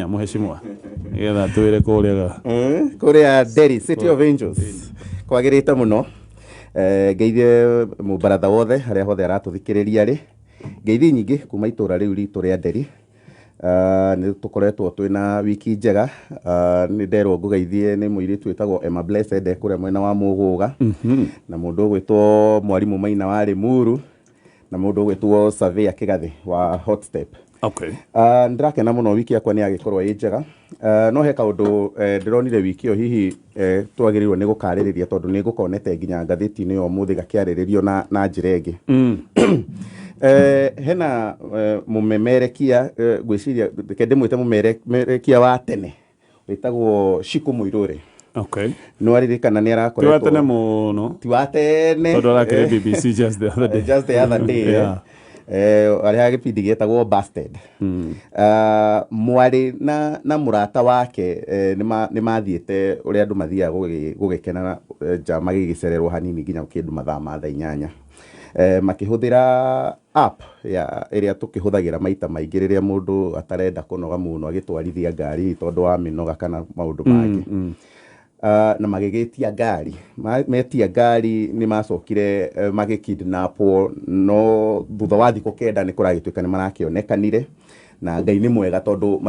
Mheshimiwa nĩgetha twĩre kũrĩa ga Kũrĩa Derry, City of Angels, kwagĩrĩte mũno. Ngeithie mũbaratha wothe harĩa hothe aratũthikĩrĩria rĩ, ngeithi nyingĩ kuma itũra rĩu ritũ rĩa Derry. Nĩ tũkoretwo twĩna wiki njega. Nĩ nderwo ngũgeithie nĩ mũirĩtu wĩtagwo Emma Blessed e kũrĩa mwena wa Mũgũga, na mũndũ ũgwĩtwo mwarimũ Maina wa Limuru, na mũndũ ũgwĩtwo Surveyor Kĩgathĩ wa Hot Step. Nĩndĩrakena mũno, wiki yakwa nĩ yagĩkorwo ĩ njega. No he kaũndũ ndĩronire wiki ĩyo hihi twagĩrĩirwo nĩ gũkarĩrĩria, tondũ nĩ ngũkonete nginya ngathĩti-inĩ ya ũmũthĩ gakĩarĩrĩrio na njĩra ĩngĩ. Hena mũmemerekia, ngwĩciria reke ndĩmwĩte mũmemerekia wa tene, wĩtagwo Shiku Mũirũrĩ. Nĩ waririkana nĩ Ti wa arakoretwo tene mũno. Ti wa tene. Tondũ arakĩrĩ BBC just the other day. Just the other day. Arĩa gĩbindi gĩetagwo Busted. Mwarĩ na mũrata wake nĩ mathiĩte ũrĩa andũ mathiaga gũgĩkena nja, magĩgĩcererwo hanini nginya kĩndũ mathaa ma thaa 8, makĩhũthĩra app ya ĩrĩa tũkĩhũthagĩra maita maingĩ rĩrĩa mũndũ atarenda kũnoga mũno agĩtwarithia ngari tondũ wa mĩnoga kana maũndũ mangĩ. Na magĩgĩtia ngari. Metia ngari nĩ macokire magĩkidnapwo, no thutha wa thikũ 9 nĩ kũragĩtuĩka nĩ marakĩonekanire, na Ngai nĩ mwega tondũ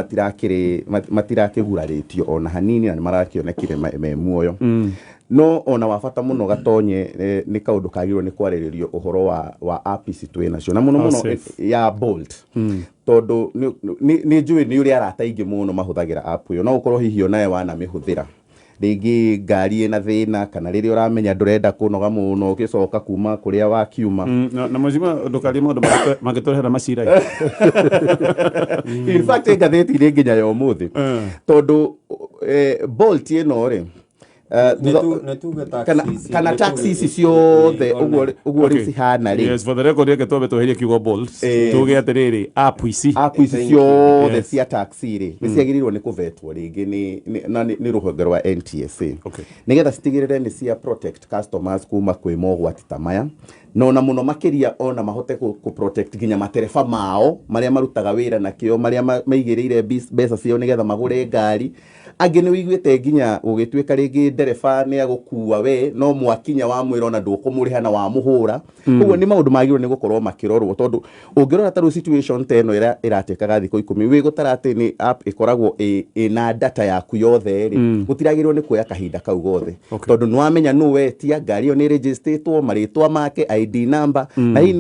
matirakĩgurarĩtio ona hanini na nĩ marakĩonekire me muoyo. No ona wa bata mũno gatonye, nĩ kaũndũ kagĩrĩirwo nĩ kwarĩrĩrio, ũhoro wa app ici twĩ nacio na mũno How mũno safe. ya Bolt, tondũ nĩ njũĩ nĩ ũrĩ arata aingĩ mũno mahũthagĩra app ĩyo. No ũkorwo hihi onawe wanamĩhũthĩra rĩngĩ ngari ĩna thĩna, kana rĩrĩa ũramenya ndũrenda kũnoga mũno ũgĩcoka kuma kũrĩa wakiuma. Na mheshimiwa, ndũkarie maũndũ mangĩtũrehera macira. In fact, ngathĩti-inĩ nginya ya ũmũthĩ, tondũ Bolt ĩno rĩ, Nĩ tuge taxi ici, kana nĩ taxi tuge ici ciothe ũguo ũguo rĩu cihana rĩ. Yes, for the record, reke twambe tweherie kiugo Bolt. Tuge atĩrĩrĩ, app ici. App ici Thank you. ciothe cia taxi rĩ, nĩ ciagĩrĩirwo nĩ kũvetwo rĩngĩ na nĩ rũhonge rwa NTSA, nĩgetha citigĩrĩre nĩ cia protect customers kuma kwĩ mogwati ta maya, na ona mũno makĩria ona mahote kũ protect nginya matereba mao marĩa marutaga wĩra nakĩo, marĩa maigĩrĩire mbeca ciao nĩgetha magũre ngari. Angĩ nĩ wĩiguĩte nginya gũgĩtuĩka rĩngĩ ndereba nĩ agũkua we, no mwakinya wamwĩra ona ndũkũmũrĩha na wamũhũra. Ũguo nĩ maũndũ magĩrĩirwo nĩ gũkorwo makĩrorwo, tondũ ũngĩrora ta rĩu situation ta ĩno ĩrĩa ĩratĩkaga thikũ 10 wĩ gũtara atĩ nĩ app ĩkoragwo ĩna data yaku yothe rĩ, gũtiragĩrĩirwo nĩ kuoya kahinda kau gothe, tondũ nĩ wamenya nũ wetia ngari ĩyo, nĩ registered marĩtwa make, ID number, na hihi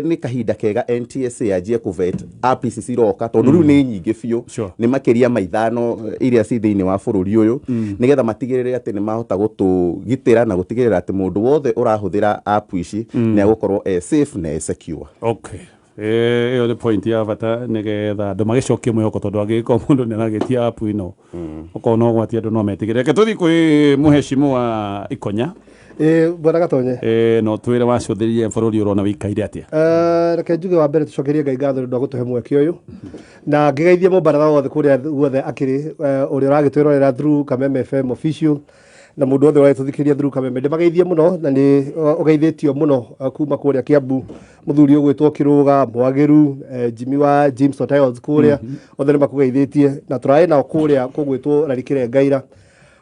nĩ kahinda kega NTSA yanjie kũvet app ici ciroka, tondũ rĩu nĩ nyingĩ biũ. Nĩ makĩria ma 5 iria ci thĩinĩ wa bũrũri ũyũ, nĩgetha matigĩrĩre atĩ nĩ mahota gũtũgitĩra na gũtigĩrĩra atĩ mũndũ wothe ũrahũthĩra app ici nĩ agũkorwo e safe na e secure. Okay. Ĩyo nĩ point ya bata nĩgetha andũ magĩcokie mwĩhoko, tondũ angĩgĩkorwo mũndũ nĩ aragĩtia app ĩno, okorwo no gwati andũ no metigĩre. Reke tũthiĩ kwĩ mũheshimu wa Ikonya. Ĩ bwana Gatonye. No twĩre wacũthĩrĩrie bũrũri ũrona wĩikaire atĩa? Reke njuge wa mbere tũcokerie Ngai ngatho nĩ ũndũ wa gũtũhe mweke ũyũ, na ngĩgeithie mũbaratha wothe kũrĩa guothe akĩrĩ, ũrĩa ũragĩtwĩrorera through Kameme FM official, na mũndũ wothe ũragĩtũthikĩrĩria through Kameme, ndĩmageithie mũno, na nĩ ũgeithĩtio mũno kuma kũrĩa Kiambu, mũthuri ũgwĩtwo Kĩrũga Mwagĩru, Jimmy wa James Hotels kũrĩa, othe nĩ makũgeithĩtie, na tũrarĩ nao kũrĩa kũgwĩtwo Rarikĩre Ngaira.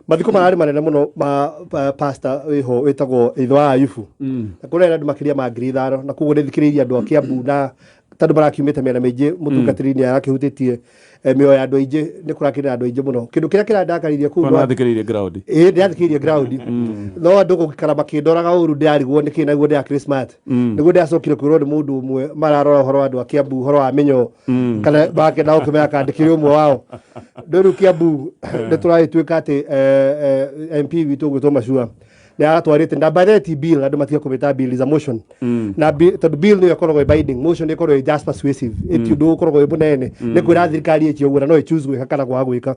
Mathiko mararĩ manene mũno ma pastor wĩho wĩtagwo ithe wa Ayubu, na kũrĩa andũ makĩria ma 5,000, na koguo nĩ thikĩrĩirie andũ a Kiambu, na tondũ marakiumĩte mĩena mĩingĩ, mũtungatĩri nĩ arakĩhutĩtie mĩoyo ya andũ aingĩ, nĩ kũrakĩrĩ na andũ aingĩ mũno. Kĩndũ kĩrĩa kĩrandakaririe kũu Wanathikĩrĩirie ground? Ĩĩ, ndĩrathikĩrĩirie ground, no andũ gũgĩkara makĩndoraga ũru, ndĩrarigwo nĩkĩ, naguo ndĩrakĩrĩ smart. Nĩguo ndĩracokire kwĩrwo nĩ mũndũ ũmwe mararora ũhoro wa andũ a Kiambu, ũhoro wa mĩnyoo kana make, nao ũkĩmenya kana ndĩkĩrĩ ũmwe wao. Rĩu Kiambu nĩ tũragĩtuĩka atĩ MP witũ ũgwĩtwo Macua nĩ aratwarĩte, na by the way ti bill, andũ matige kũmĩta bill, is a motion, na tondũ bill nĩyo ĩkoragwo ĩ binding, motion ĩkoragwo ĩ just persuasive, ĩti ũndũ ũkoragwo wĩ mũnene, nĩ kwĩra thirikari ĩke ũguo, na no ĩ choose gwĩka kana kwaga gwĩka.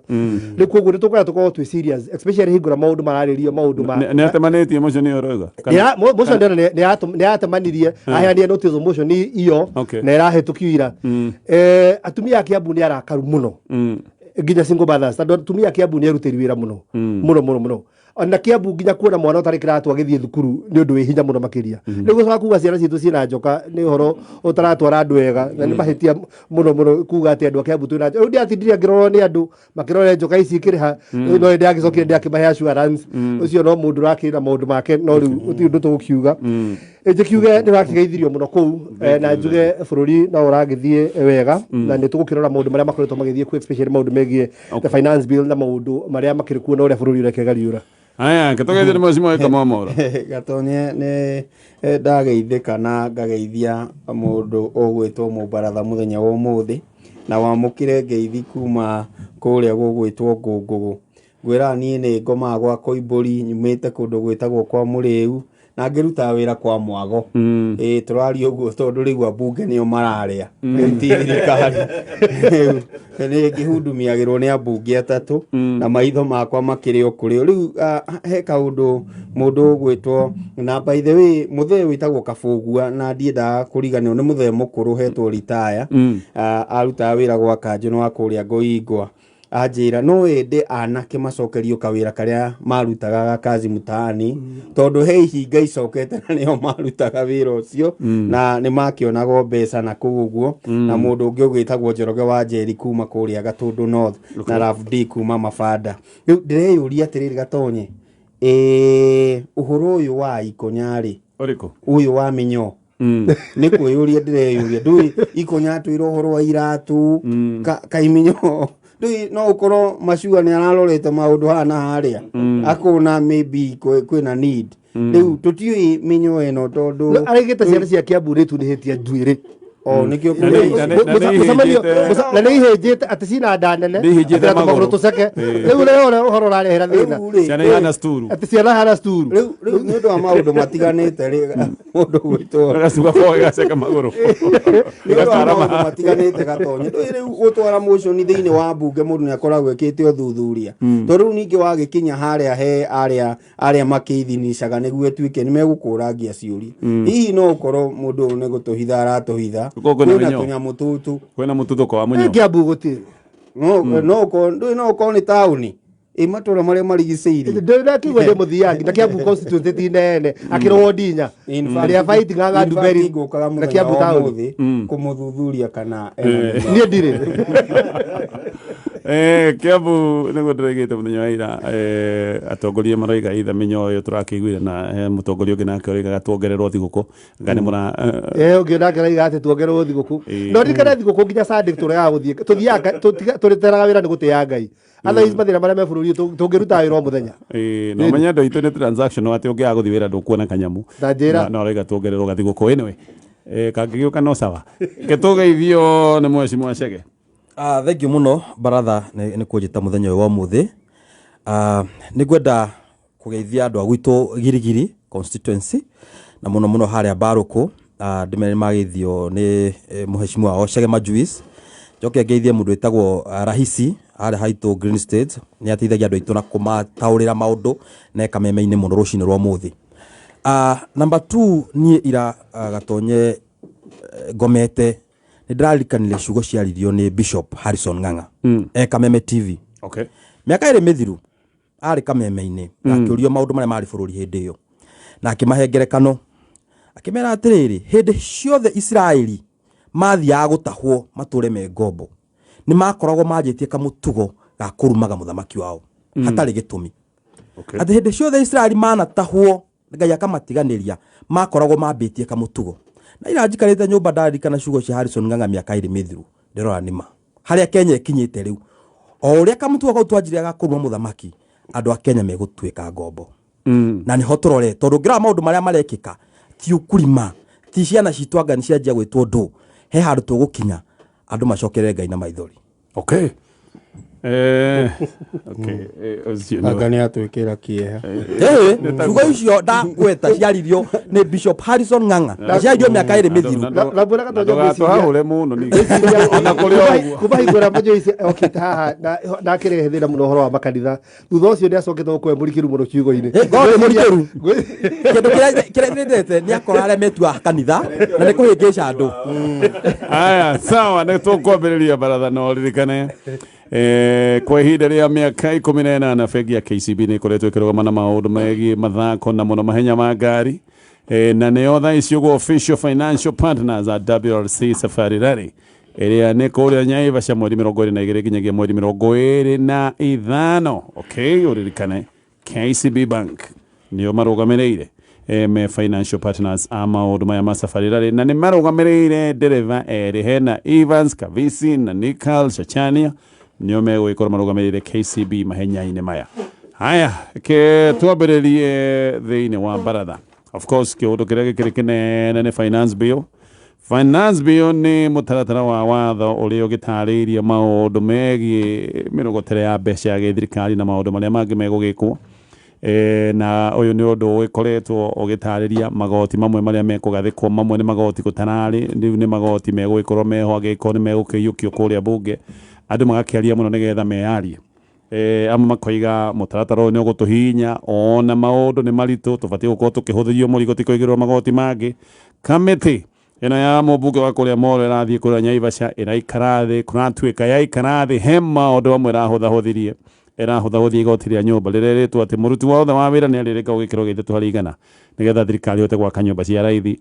Rĩu koguo nĩ tũkwenda tũkorwo twĩ serious, especially hingũra maũndũ mararĩrio maũndũ ma Nĩ atemanĩtie motion ĩyo ũroiga? Motion ndĩrona nĩ yatemanirie, aheanire notice of motion iyo na ĩrahĩtũkio ira. Atumia a Kiambu nĩ arakaru mũno, nginya single mothers, tondũ atumia a Kiambu nĩ arutĩri wĩra mũno mũno mũno mũno. Ona Kiambu nginya kuona mwana ũtarĩ kĩratũ agĩthiĩ thukuru nĩ ũndũ wĩ hinya mũno makĩria. Rĩu gũcoka kuga ciana citũ ciĩna njoka nĩ ũhoro ũtaratwara andũ wega, na nĩ mahĩtia mũno mũno kuga atĩ andũ a Kiambu twĩna njoka. Rĩu ndĩratindire ngĩrorwo nĩ andũ makĩrora njoka ici ikĩrĩha, no ndĩragĩcokire ndĩrakĩmahe assurance. Ũcio no mũndũ ũrakĩra maũndũ make, no rĩu gũtirĩ ũndũ tũgũkiuga. Njĩkiuge nĩ ũrakĩgeithirio mũno kũu, na njuge bũrũri no ũragĩthiĩ wega, na nĩ tũgũkĩrora maũndũ marĩa makoretwo magĩthiĩ kuo, especially maũndũ megiĩ the finance bill na maũndũ marĩa makĩrĩ kuo na ũrĩa bũrũri ũrekegariũra. Aya, ketũgeithie nĩ mheshimiwa Kamomora. Gatonye nĩ ndageithĩka na ngageithia mũndũ ũgwĩtwo mũbaratha mũthenya wa ũmũthĩ, na wamũkĩre ngeithi kuma kũrĩa gũgwĩtwo Ngũngũgũ. Ngwĩraga niĩ nĩ ngomaga gwa Koimbũri, nyumĩte kũndũ gwĩtagwo kwa Mũrĩu, na ngĩrutaga wĩra kwa Mwago. Tũraria ũguo tondũ rĩu ambunge nĩo mararĩa, rĩu ti thirikari. Rĩu nĩ ngĩhundumiagĩrwo nĩ ambunge atatũ, na maitho makwa makĩrĩ o kũrĩ o. Rĩu he kaũndũ mũndũ ũgwĩtwo, na by the way mũthee wĩtagwo Kabũgua, na ndiendaga kũriganĩrwo nĩ mũthee mũkũrũ hetwo ritaya. Arutaga wĩra gwa kanjũ wa kũrĩa Ngoingwa. Anjĩra no ende anake macokerio kawĩra karĩa marutaga ga kazi mtaani, tondũ he ihinga icokete na nĩo marutaga wĩra ũcio, na nĩ makĩonagwo mbeca na kũu ũguo. Na mũndũ ũngĩ ũgwĩtagwo Njoroge wa Njeri kuma kũrĩa Gatũndũ North, na Rav D kuma Mabanda. Rĩu ndĩreyũria atĩrĩrĩ Gatonye, ũhoro ũyũ wa ikonya rĩ, ũrĩkũ? Ũyũ wa mĩnyoo. Nĩ kwĩyũria ndĩreyũria, ndũĩ ikonya twĩra ũhoro wa iratũ, kaiminyo ndũĩ no ũkorwo macua nĩ ararorete maũndũ haha na harĩa, akona maybe kwĩna need. Rĩu tũtiũĩ mĩnyoo ĩno tondũ Araigĩte ciana cia Kiambu nĩ itunĩhĩtie njuĩrĩ. O nĩkĩo Na nĩ ihĩnjĩte- Na nĩ ihĩnjĩte atĩ cina nda nene, Nĩ ihĩnjĩte atĩ na tũmagũrũ magũrũ. tũceke. Rĩu rĩo ũhoro ũrarehera thĩna. Rĩu rĩ, Ciana ihana sturu. Atĩ ciana hana sturu. Rĩu nĩ ũndũ wa maũndũ matiganĩte rĩ, mũndũ gwĩtwo Gagacuka ko gagaceka magũrũ. Nĩ ũndũ wa maũndũ matiganĩte Gatonye. Ndũĩ rĩu gũtwara motion thĩinĩ wa mbunge mũndũ nĩ akoragwo ekĩte ũthuthuria. Tondũ rĩu ningĩ wagĩkinya harĩa he arĩa makĩithinicaga nĩguo ĩtuĩke nĩ megũkũrangia ciũria. Hihi no ũkorwo mũndũ ũyũ nĩ gũtũhitha aratũhitha. Gũkorwo kwĩna Kwĩna mĩnyoo. tũnyamũ tũtũ. Kwĩna mũtuthũko wa mũnyoo. Kiambu gũtirĩ. No no ũkorwo ndũĩ no ũkorwo nĩ taũni. Ĩ matũra marĩa marigicĩirie. Ndĩrakiuga ndĩ mũthiangi na Kiambu constituency ti nene, akĩrwo ndinya. In fact, Arĩa fighting aga in fact, Nduberi ngũkaga na mũthenya Kiambu wa taũni. ũmũthĩ kũmũthuthuria kana ena mĩnyoo. Niĩ ndirĩ. Kiambu nĩguo ndĩraigĩte mũthenya wa ira, atongoria maroiga itha mĩnyoo ĩyo tũrakĩiguire, na he mũtongoria ũngĩ nake ũroigaga tuongererwo thigũkũ. Nga nĩ mũra, Ũngĩ nake arauga atĩ tuongererwo thigũkũ. No ririkana thigũkũ nginya Sunday tũregaga gũthiĩ. Tũthiaga, tũrĩteraga wĩra nĩ gũtĩĩa Ngai. Otherwise mathĩna marĩa me bũrũri ũyũ tũngĩruta wĩra o mũthenya. No menye andũ aitũ nĩ transaction atĩ ũngĩaga gũthiĩ wĩra ndũkuona kanyamũ. Ta njĩra. Na ũrauga tuongererwo gathigũkũ. Anyway, kangĩgĩũka no sawa. Ketũgeithio nĩ mheshimiwa Chege. Thank you mũno baratha nĩ kũnjĩta mũthenya ũyũ wa ũmũthĩ. Nĩ ngwenda kũgeithia andũ a gwitũ Girigiri constituency na mũno mũno harĩa Mbarũkũ. Ndĩmere nĩmageithio nĩ mũheshimiwa wao Chege Majuice. Njoke ngeithie mũndũ wĩtagwo Rahisi harĩa haitũ Green State, nĩ ateithagia andũ aitũ na kũmataũrĩra maũndũ na eka meme-inĩ mũno rũcinĩ rwa ũmũthĩ. Number 2, niĩ ira Gatonye ngomete nĩ ndĩraririkanire ciugo ciaririo nĩ Bishop Harrison Ng'ang'a. E Kameme TV. Mĩaka ĩrĩ mĩthiru arĩ Kameme-inĩ, na akĩũrio maũndũ marĩa marĩ bũrũri hĩndĩ ĩyo, na akĩmahe ngerekano akĩmera atĩrĩrĩ, hĩndĩ ciothe Isiraeli mathiaga gũtahwo matũre me ngombo, nĩ makoragwo manjĩtie kamũtugo ga kũrumaga mũthamaki wao hatarĩ gĩtũmi. Atĩ hĩndĩ ciothe Isiraeli manatahwo Ngai akamatiganĩria, makoragwo mambĩtie kamũtugo. Na ira njikarĩte nyũmba ndaririkana ciugo cia Harrison Ng'ang'a mĩaka ĩrĩ mĩthiru, ndĩrora nĩma harĩa Kenya ĩkinyĩte rĩu, o ũrĩa kamũtugo kau twanjirie ga kũruma mũthamaki, andũ a Kenya megũtuĩka ngombo. Na nĩho tũrore, tondũ ũngĩrora maũndũ marĩa marekĩka ti ũkurima, ti ciana citũ anga nĩ cianjia gwĩtwo ndũ, he handũ tũgũkinya andũ macokerere Ngai na maithori. Ũcio nĩ Anga nĩ atwĩkĩra kĩeha. Ciugo icio ndakweta ciaririo nĩ Bishop Harrison Ng'ang'a, na ciaririo mĩaka ĩrĩ mĩthiru. Na mbona Gatonye Ndũgatũhahũre mũno ningĩ. Ona kũrĩ o ũguo. Kuma hingo ĩrĩa Majoice okĩte haha na akĩrehe thĩna mũno ũhoro wa makanitha, thutha ũcio nĩ acokete gũkorwo e mũrikĩru mũno kiugo-inĩ. Ngorwo ndĩ mũrikĩru. Kĩndũ kĩrĩa ndĩrendete nĩ akora arĩa metua kanitha na nĩ kũhĩngĩca andũ. Aya, sawa, nĩ tũkwambĩrĩria baratha no ririkane. Kwa ihinda rĩa mĩaka 18 bengi ya KCB nĩ ĩkoretwo ĩkĩrũgama na maũndũ megiĩ mathako na mũno mahenya ma ngari, na nĩo thaa ici ũguo official financial partners a WRC Safari Rally ĩrĩa nĩ kũrĩa Naivasha mweri 22 nginyagia mweri 25. Okay, ũririkane KCB Bank nĩo marũgamĩrĩire, me financial partners a maũndũ maya ma Safari Rally, na nĩ marũgamĩrĩire ndereba erĩ, hena Evans Kavisi na Nikal Shachania, nĩo megũgĩkorwo marũgamĩrĩire KCB mahenya-inĩ maya. Haya, ke twambĩrĩrie thĩinĩ wa baratha. Of course kĩũndũ kĩrĩa gĩkĩrĩ kĩnene nĩ finance bill. Finance bill nĩ mũtaratara wa watho ũrĩa ũgĩtarĩirie maũndũ megiĩ mĩrogotere ya mbeca ya gĩthirikari na maũndũ marĩa mangĩ megũgĩkwo. Na ũyũ nĩ ũndũ ũgĩkoretwo ũgĩtarĩria magoti mamwe marĩa mekũgathĩkwo, mamwe nĩ magoti gũtararĩ, rĩu nĩ magoti megũgĩkorwo meho angĩgĩkorwo nĩ megũkĩiyũkio kũrĩa bunge. Andũ magakĩaria mũno nĩgetha meyarie. Amwe makoiga mũtaratara ũyũ nĩ ũgũtũhihinya, ona maũndũ nĩ maritũ, tũbatiĩ gũkorwo tũkĩhũthĩrio mũrigo, ti kũigĩrĩrwo magoti mangĩ. Kamĩtĩ ĩno ya mũmbunge wa kũrĩa Molo ĩrathiĩ kũrĩa Naivasha, ĩraikara thĩ, kũratuĩka yaikara thĩ, he maũndũ mamwe ĩrahũthahũthirie, ĩrahũthahũthia igoti rĩa nyũmba rĩrerĩtwo atĩ mũruti wothe wa wĩra nĩ arĩrĩka gũgĩkĩrwo gĩa 3 harĩ 100 nĩgetha thirikari ĩhote gwaka nyũmba cia raithi.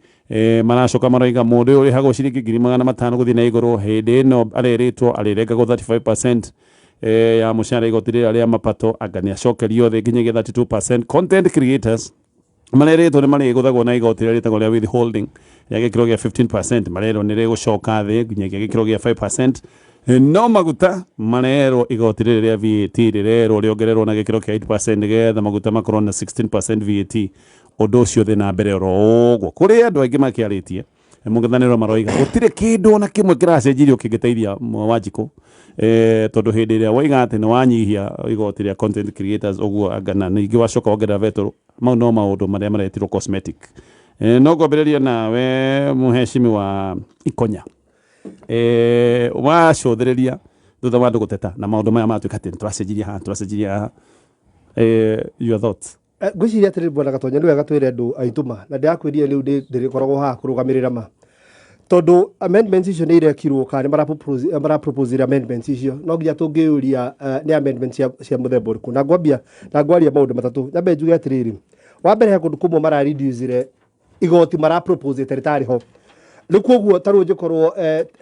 Maracoka maroiga mũndũ ũyũ ũrĩhagwo ciringi 500,000 gũthiĩ na igũrũ, hĩndĩ ĩno arerĩtwo arĩrengagwo 35% ya mũcara igoti rĩrĩa rĩa mapato, anga nĩ acokerio thĩ nginyagia 32%. Content creators marerĩtwo nĩ marĩgũthagwo na igoti rĩrĩa rĩtagwo rĩa withholding rĩa gĩkĩro gĩa 15%, marerwo nĩ rĩgũcoka thĩ nginyagia gĩkĩro gĩa 5%. No maguta marerwo igoti rĩrĩ rĩa VAT rĩrerwo rĩongererwo na gĩkĩro kĩa 8% nĩgetha maguta makorwo na 16% VAT. Ũndũ ũcio thĩ na mbere oro ũguo kũrĩ andũ aingĩ makĩarĩtie mũng'ethanĩro maroiga gũtirĩ kĩndũ ona kĩmwe kĩracenjirio kĩngĩteithia Wanjikũ, tondũ hĩndĩ ĩrĩa waiga atĩ nĩ wanyihia igoti rĩa content creators ũguo, anga na ningĩ wacoka wongerera betũrũ, mau no maũndũ marĩa maretirwo cosmetic. No ngwambĩrĩria nawe mũhecimi wa Ikonya, wacũthĩrĩria thutha wa andũ gũteta na maũndũ maya matuĩka atĩ nĩtũracenjiria haha, nĩtũracenjiria haha, your thoughts? Ngwĩciria atĩrĩrĩ, bwana Gatonya, nĩ wega twĩre andũ aitũ ma, na ndĩrakwĩrire rĩu ndĩrĩkoragwo haha kũrũgamĩrĩra ma, tondũ amendments icio nĩ irekirwo kana nĩ maraproposire amendments icio, no nginya tũngĩũria nĩ amendments cia mũthemba ũrĩkũ. Na ngwambia na ngwaria maũndũ matatũ. Nyambe njuge atĩrĩrĩ, wa mbere, he kũndũ kũmwe marareducire igoti maraproposite rĩtarĩ ho. Rĩu koguo ta rĩu ũngĩkorwo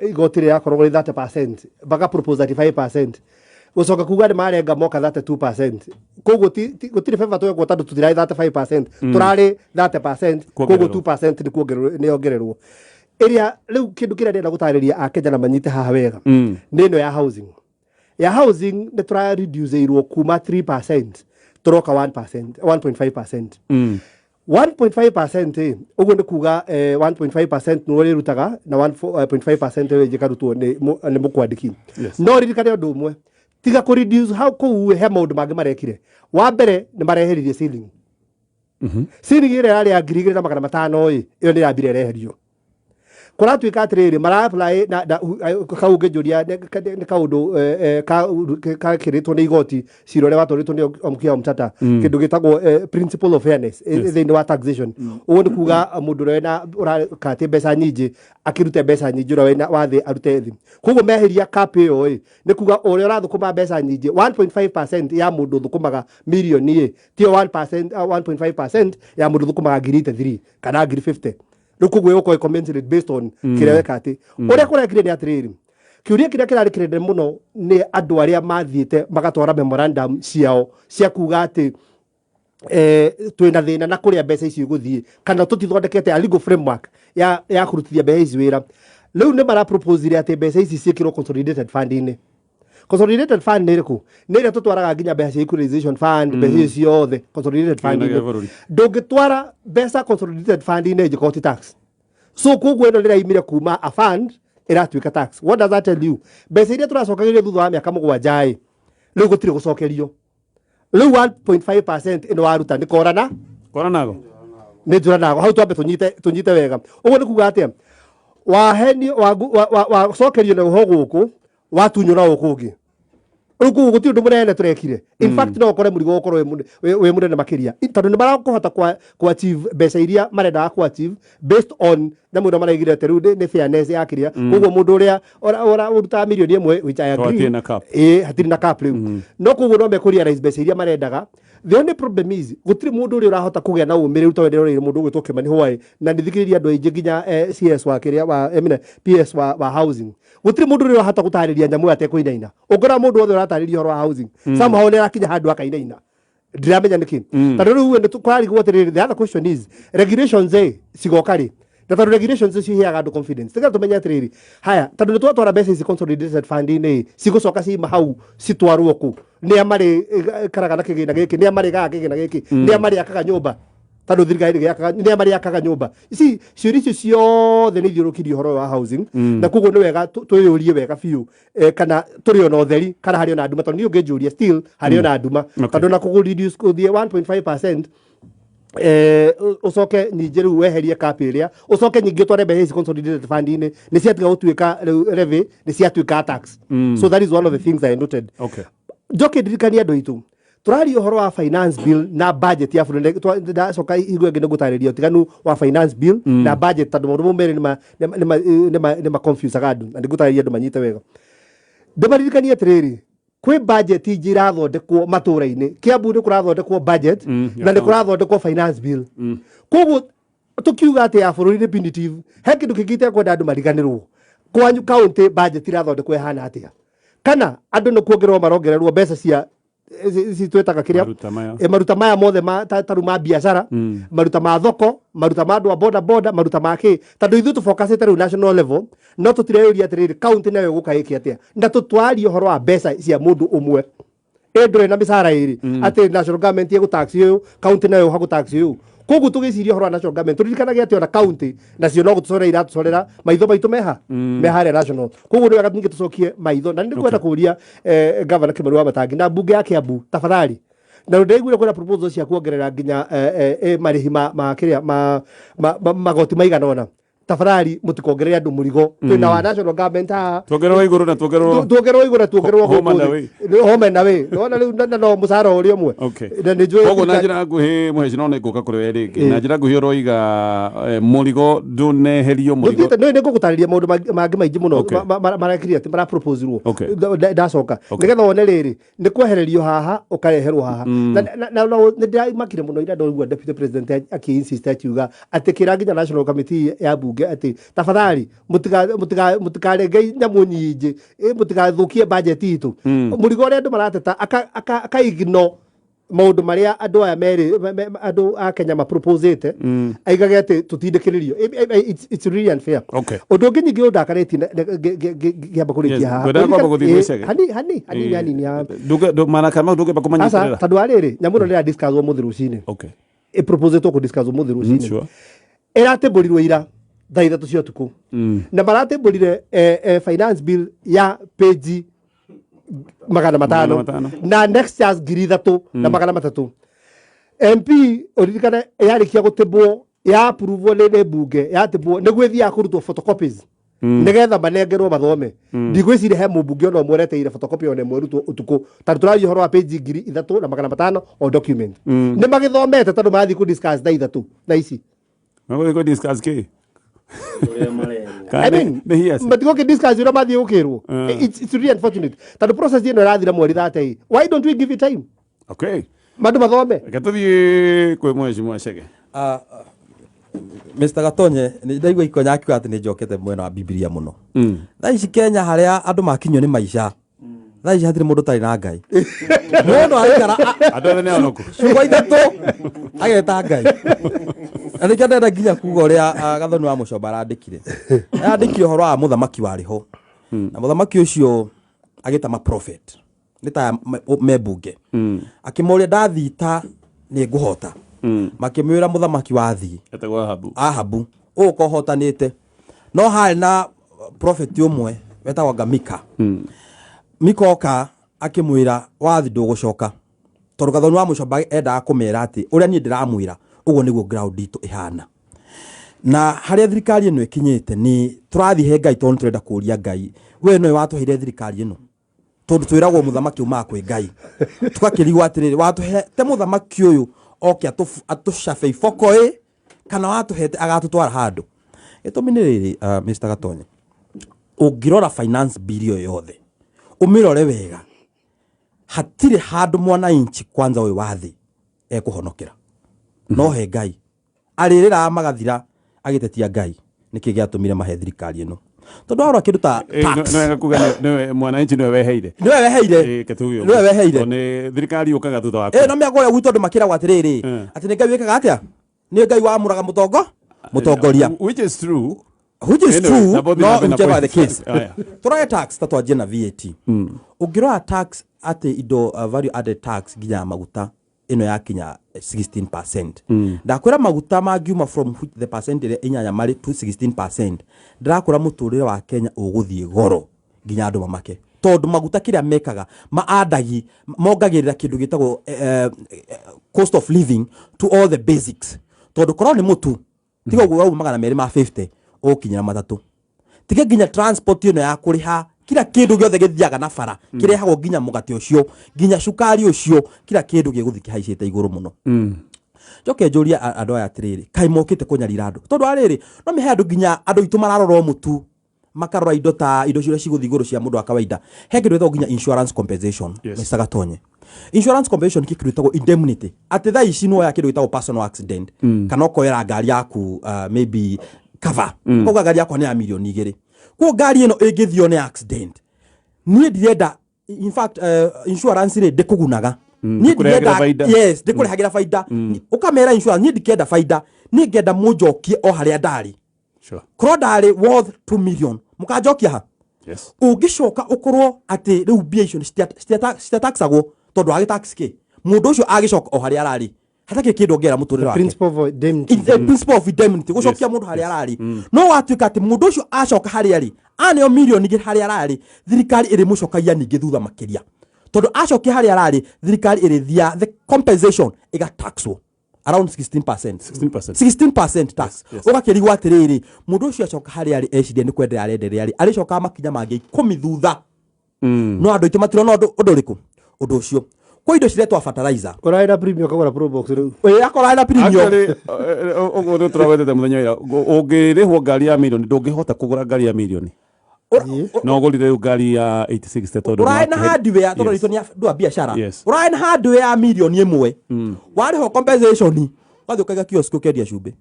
igoti rĩrakoragwo rĩ 30%, baka propose 35%, gũcoka kuga nĩ marenga moka 32%, koguo gũtirĩ favor twekwo, tondũ tũtirarĩ 35%, tũrarĩ 30%. Koguo Kuongererwo. 2% nĩ kuongererwo, nĩ yongererwo ĩrĩa. Rĩu kĩndũ kĩrĩa ndĩrenda gũtarĩria akenya na manyite haha wega nĩ ĩno ya housing. Ya housing nĩ tũrareduceirwo kuma 3% tũroka 1%, 1.5%. 1.5% ĩ, ũguo nĩ kuga 1.5% nĩwe ũrĩrutaga na 1.5% ĩyo ĩngĩ ĩkarutwo nĩ mũkwandĩki. No ririkane ũndũ ũmwe, tiga kũ reduce hau kũu, he maũndũ mangĩ marekire. Wa mbere, nĩ mareheririe ceiling. Ceiling ĩrĩa yarĩ ya 2,500 ĩ, ĩyo nĩ yambire ĩreherio. Kũratuĩka atĩrĩrĩ, mara apply na kau ũngĩnjũria nĩ kaũndũ kakĩrĩtwo nĩ igoti, cira ũrĩa watwarĩtwo nĩ Okiya Omtatah, kĩndũ gĩtagwo principle of fairness thĩinĩ wa taxation. Ũguo nĩ kuga mũndũ ũrĩa wĩna ũrakatĩ mbeca nyingĩ akĩrute mbeca nyingĩ, ũrĩa wĩna wa thĩ arute thĩ. Koguo meheria cap ĩyo ĩ, nĩ kuga ũrĩa ũrathũkũma mbeca nyingĩ, 1.5% ya mũndũ ũthũkũmaga mirioni ĩ tiyo 1%, 1.5% ya mũndũ ũthũkũmaga ngiri 83 kana ngiri 50. Rĩu koguo ĩgũkorwo commensurate based on kĩrĩa weka. Atĩ ũrĩa kũrekire nĩ atĩrĩrĩ, kĩũria kĩrĩa kĩrarĩ kĩnene mũno nĩ andũ arĩa mathiĩte magatwara memorandum ciao cia kuga atĩ twĩna thĩna na kũrĩa mbeca icio igũthiĩ, kana tũtithondekete a legal framework ya kũrutithia mbeca ici wĩra. Rĩu nĩ maraproposire atĩ mbeca ici ciĩkĩrwo consolidated fund-inĩ. Consolidated fund nĩ ĩrĩkũ? Nĩ ĩrĩa tũtwaraga nginya mbeca cia equalization fund, mbeca icio ciothe consolidated fund. Kĩgĩna gĩa bũrũri. Ndũngĩtwara mbeca consolidated fund-inĩ ĩngĩkorwo ti tax. So koguo ĩno rĩraimire kuma a fund ĩratuĩka tax. What does that tell you? Mbeca iria tũracokagĩrio thutha wa mĩaka 7 ĩ, rĩu gũtirĩ gũcokerio. Rĩu 1.5% ĩno waruta nĩ korana. Kora nago. Nĩ njũra nago. Hau twambe tũnyite wega. Ũguo nĩ kuga atĩa? Wahenio, wacokerio na ũho gũkũ, watunywo na gũkũ ũngĩ. Rĩu koguo gũtirĩ ũndũ mũnene tũrekire. In fact, no ũkore mũrigo ũkorwo wĩ mũnene makĩria, tondũ nĩ marakũhota ku achieve mbeca iria marendaga ku achieve based on Nyamũ ĩno maraigire atĩ rĩu nĩ fairness ya kĩrĩa, koguo mũndũ ũrĩa ũrutaga mirioni 1, which I To agree. hatirĩ na cap. Ĩĩ, hatirĩ na cap rĩu, no koguo no mekũrealize mbeca iria marendaga. The only problem is gũtirĩ mũndũ ũrĩa ũrahota kũgĩa na ũmĩrĩru ta ndĩroreire mũndũ ũgwĩtwo Kimani Hwaĩ, na nĩthikĩrĩria andũ aingĩ nginya CS wa kĩrĩa wa, I mean, PS wa housing. Gũtirĩ mũndũ ũrĩa ũrahota gũtarĩria nyamũ ĩyo atekũinaina. Ũngĩona mũndũ wothe ũratarĩria ũhoro wa housing, somehow nĩ arakinya handũ akainaina. Ndiramenya nĩkĩ, tondũ rĩu nĩ kũrarigwo atĩrĩrĩ. The other question is regulations cigoka rĩ? Na tondũ regulations icio iheaga andũ confidence, tiga tũmenye atĩrĩrĩ, haya, tondũ nĩ twatwara mbeca ici consolidated fund-inĩ, cigũcoka ciima hau citwarwo kũ? Nĩa marĩ karaga na kĩgĩna gĩkĩ? Nĩa marĩgaga kĩgĩna gĩkĩ? Nĩa marĩakaga nyũmba? Tondũ thirikari ndĩgĩakaga, nĩa marĩakaga nyũmba ici? Ciũria icio ciothe nĩ ithiũrũrũkĩirie ũhoro ũyũ wa housing, na koguo nĩ wega twĩyũrie wega biũ, kana tũrĩ ona ũtheri kana harĩ ona nduma, tondũ niĩ ũngĩnjũria still harĩ ona nduma, tondũ na kũgũ reduce gũthiĩ 1.5%, ũcoke ningĩ rĩu weherie cap ĩrĩa, ũcoke ningĩ ũtware mbeca ici consolidated fund-inĩ, nĩ ciatiga gũtuĩka rĩu levy, nĩ ciatuĩka tax. So that is one of the things I noted. Njoke ndirikanie andũ aitũ, tũraria ũhoro wa finance bill na budget ya bũrũri. Ndacoka igue ĩngĩ nĩngũtarĩria ũtiganu wa finance bill na budget, tondũ maũndũ mau merĩ nĩma confusaga andũ, na nĩngũtarĩria andũ manyite wega. Ndĩmaririkanie atĩrĩrĩ, kwĩ budget ingĩ irathondekwo matũra-inĩ. Kiambu nĩ kũrathondekwo budget na nĩ kũrathondekwo finance bill. Koguo tukiuga atĩ ya bũrũri nĩ punitive, he kĩndũ kĩngĩ itekwenda andũ mariganĩrwo. Kwanyu county budget irathondekwo ĩhana atĩa? Kana andũ nĩ kuongererwo marongererwo mbeca cia ici twĩtaga kĩrĩa? Maruta maya. Maruta maya mothe ma ta rĩu ma biacara, maruta ma thoko, maruta ma andũ a boda boda, maruta ma kĩ? Tondũ ithuĩ tũfocusĩte rĩu national level, no tũtireyũria atĩrĩrĩ, county nayo ĩgũka ĩke atĩa? Na tũtwarie ũhoro wa mbeca cia mũndũ ũmwe ĩ ndũrĩ na mĩcara ĩrĩ, atĩ national government ĩgũ-tax ũyũ, county nayo ĩgũ-tax ũyũ. Koguo tũgĩciria ũhoro wa national government, tũririkanage atĩ ona county nacio no gũtũcorera iratũcorera, maitho maitũ meha me harĩa national. Koguo nĩ wega ningĩ tũcokie maitho, na nĩ ngwenda kũria Governor Kimani wa Matangi na mbunge ya Kiambu, tafadhali. Na ndĩraiguire kwĩna proposal cia kuongerera nginya marĩhi ma kĩrĩa ma magoti maigana ũna. Tafadhali mũtikongerere andũ mũrigo. Twĩna wa national government haha. Tuongererwo igũrũ na tuongererwo Tuongererwo igũrũ na tuongererwo Home and gũkũ away. thĩ. Home and away. Nĩwona rĩu na no mũcara ũrĩ ũmwe. Na nĩ njũĩ Koguo na njĩra nguhĩ, mũheci, no nĩ ngũka kũrĩ we rĩngĩ, na njĩra nguhĩ ũroiga mũrigo ndũneherio mũrigo. Mũthiĩte nĩ ngũgũtarĩria maũndũ mangĩ maingĩ mũno marekire atĩ maraproposirwo. Ndacoka nĩgetha wone rĩrĩ nĩ kwehererio haha ũkareherwo haha. Na nĩ ndĩramakire mũno ira ndaigua deputy president akĩ-insist, akiuga atĩ kĩra nginya national committee ya bunge atĩ tafadhali mũtikarenge nyamũ nyingĩ, mũtigathũkie budget itũ, mũrigo ũrĩa andũ marateta, aka ignore maũndũ marĩa andũ aya merĩ andũ a Kenya maproposĩte, aigage atĩ tũtindĩkĩrĩrio. It's really unfair. Ũndũ ũngĩ nyingĩ ũndakarĩtie ngĩamba kũrĩkia haha. Ngwendaga kwamba gũthiĩ gwĩ Chege. Hani hani hanini hanini haha. Maraka mau ndũngĩamba Aca, kũmanyitĩrĩra. tondũ wa rĩrĩ, nyamũ ĩno nĩ ĩradiscusswo mũthĩ rũcinĩ. Ĩproposĩtwo kũdiscusswo mũthĩ rũcinĩ. Ĩratĩmbũrirwo ira thaa 3 cia ũtukũ, na maratĩmbũrire finance bill ya page 500 500. na next charge 3,300. MP ũririkane yarĩkia gũtĩmbwo, ya approve nĩ mbunge, yatĩmbwo nĩguo ĩthiaga kũrutwo photocopies nĩgetha manengerwo mathome. Ndigwĩciria he mũmbunge ona ũmwe ũreteire photocopy ona ĩmwe ĩrutwo ũtukũ, tondũ tũraria ũhoro wa page 3,500 o document. Nĩ magĩthomete? Tondũ marathiĩ kũ discuss thaa 3 thaa ici. Magũthiĩ kũ discuss kĩ? Ũrĩa marerwo. Kana I mean, nĩ hearsay? matigũkĩ discuss ũrĩa mathiĩ gũkĩrwo. It's really unfortunate tondũ process ĩno ĩrathira mweri 30. Why don't we give it time mandũ mathome? Reke tũthiĩ kwĩ mheshimiwa Chege. Mr. Gatonye, nĩ ndaigua ikonya akiuga atĩ nĩ njokete mwena wa Bibilia mũno. Thaa ici Kenya harĩa andũ makinyio nĩ maica, thaa ici hatirĩ mũndũ ũtarĩ na Ngai. Mũndũ araikara Andũ othe nĩ ahonoku. Ciugo ithatũ ageta Ngai. Na nĩkĩo ndenda nginya kuga ũrĩa Gathoni wa Mũcomba arandĩkire. Arandĩkire ũhoro wa mũthamaki warĩ ho. Na mũthamaki ũcio agĩta ma prophet. Nĩ ta me mbunge. Akĩmoria, ndathita nĩ ngũhota. Makĩmwĩra, mũthamaki wathiĩ Etagwo Ahabu. Ahabu ũka ũhotanĩte. No harĩ na prophet ũmwe wetagwo anga Mika. Mika oka akĩmwĩra, wathi ndũgũcoka, tondũ Gathoni wa Mũcomba endaga kũmera atĩ ũrĩa niĩ ndĩramwĩra ũguo nĩguo ground itũ ĩhana na harĩa thirikari ĩno ĩkinyĩte. Nĩ tũrathiĩ he Ngai tondũ nĩ tũrenda kũria Ngai, we nowe watũheire thirikari ĩno, tondũ twĩragwo mũthamaki umaga kwĩ Ngai. Tũgakĩrigwo atĩrĩrĩ, watũhete mũthamaki ũyũ oke atũcabe iboko ĩ, kana watũhete agatũtwara handũ? Gĩtũmi nĩ rĩrĩ, Mr. Gatonye, ũngĩrora finance bill ĩyo yothe, ũmĩrore wega, hatirĩ handũ mwananchi kwanza ũyũ wa thĩ ekũhonokera. No he Ngai arĩrĩraga magathira agĩtetia Ngai nĩkĩ gĩatũmire mahe thirikari ĩno, tondũ warora kĩndũ ta tax. Nĩ wega kuga nĩwe mwananchi nĩwe weheire. Nĩwe weheire. Kĩtuge ũguo. Nĩwe weheire. Tondũ nĩ thirikari yũkaga thutha waku. No mĩago ya gwitũ andũ makĩragwo atĩrĩrĩ, atĩ nĩ Ngai wĩkaga atĩa, nĩ Ngai wamũraga mũtongoria. Which is true. Which is Anyway, true, na both no na bena whichever the point. case. Aya. Tũrore tax, ta twanjie na VAT. Ũngĩrora tax atĩ indo, value added tax nginya ya maguta ĩno yakinya 16%. Ndakwĩra maguta mangiuma from the percent ĩrĩa 8 marĩ to 16%, ndĩrakwĩra mũtũrĩre wa Kenya ũgũthiĩ goro nginya andũ mamake, tondũ maguta kĩrĩa mekaga maandagi mongagĩrĩra kĩndũ gĩtagwo cost of living to all the basics, tondũ korwo nĩ mũtu tiga ũguo wauma 250 ũgũkinyĩra 3, tiga nginya transport ĩno ya kũrĩha, kila kĩndũ gĩothe gĩthiaga na bara kĩrehagwo, nginya mũgate ũcio, nginya cukari ũcio, kila kĩndũ gĩgũthiĩ kĩhaicĩte igũrũ mũno. Njoke njũrie andũ aya atĩrĩrĩ, kaĩ mokĩte kũnyarira andũ? Tondũ arĩrĩ no mĩhe andũ, nginya andũ aitũ mararora o mũtu, makarora indo ta indo ciria cigũthiĩ igũrũ cia mũndũ wa kawaida. He kĩndũ gĩtagwo nginya insurance compensation. Yes. Mr. Gatonye, insurance compensation nĩ kĩndũ gĩtagwo indemnity, atĩ thaa ici nĩwoya kĩndũ gĩtagwo personal accident kana ũkoera ngari yaku, maybe cover, ũkauga ngari yakwa nĩ ya mirioni 2, kuo ngari ĩno ĩngĩthio nĩ accident, niĩ ndirenda, in fact, insurance rĩ ndĩkũgunaga. Niĩ Ndĩkũrehagĩra ndirenda baida. Yes, ndĩkũrehagĩra baida. Ũkamera insurance, niĩ ndikenda baida, niĩ ngenda mũnjokie o harĩa ndarĩ. Korwo ndarĩ worth 2 million, mũkanjokia ha? Ũngĩcoka ũkorwo atĩ rĩu mbia icio citiataxagwo, tondũ wagĩ tax kĩ mũndũ ũcio agĩcoka o harĩa ararĩ, hatakĩrĩ kĩndũ ongerera mũtũrĩre wake. Principle of indemnity. In the principle of indemnity, gũcokia mũndũ harĩa ararĩ. No watuĩka atĩ mũndũ ũcio acoka harĩa arĩ, aneo mirioni 2 harĩa ararĩ, thirikari ĩrĩmũcokagia ningĩ thutha makĩria, tondũ acokia harĩa ararĩ, thirikari ĩrĩthia the compensation ĩgataxwo around 16%. 16%. 16% tax. Ũgakĩrigwo atĩrĩrĩ, mũndũ ũcio acoka harĩa arĩ, eciria nĩ kwenderea arenderea rĩ, arĩcokaga makinya mangĩ 10 thutha. No andũ aitũ matirona ũndũ ũrĩkũ ũndũ ũcio kwĩ indo ciretwa fertilizer. Ũrarĩ na premium ũkagũra Probox rĩu. Ĩĩ, akorwo arĩ na premium. Actually, ũguo nĩ tũrawetete mũthenya ũyũ, ũngĩrĩhwo ngari ya mirioni, ndũngĩhota kũgũra ngari ya mirioni, no ũgũrire rĩu ngari ya 86 tondũ Ũrarĩ na nĩ wakĩhe- hardware, tondũ Yes. itũ nĩ andũ a biacara. Ũrarĩ na hardware ya mirioni 1, warĩhwo compensation, ũgathiĩ ũkaiga kiosk ũkendia cumbĩ,